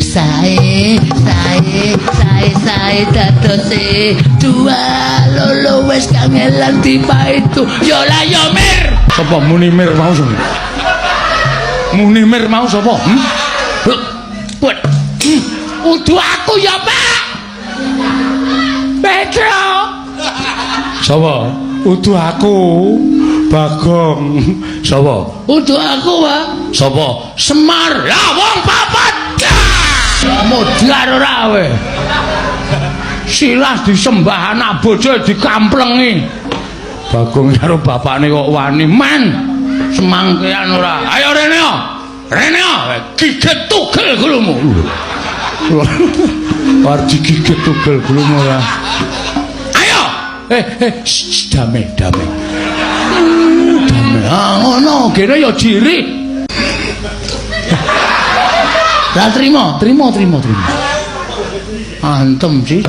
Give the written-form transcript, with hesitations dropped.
Sae sae sae sae dadose dua lolo wis kangelan dipaitu. Yo la yo mir. Sapa muni mir mau sapa? Muni mir mau sapa? Hmm? Wet. Udu aku ya, Pak. Petro. Sapa? Udu aku. Bagong. Sapa? Udu aku, Pak. Sapa? Semar. Lah wong papat. Modar ora kowe. Silah disembah anak bojo dikamplengi. Bagong karo bapakne kok wani men. Semangkean ora. Ayo rene yo. Rene yo. Gigit tugel gulumu. War digigit tugel gulumu ora. Ayo. Eh, shh, dame, dame. Dame. Ah ngono, Kene ya jiri. Lah trimo, Trimo, trimo, trimo. Antem sih.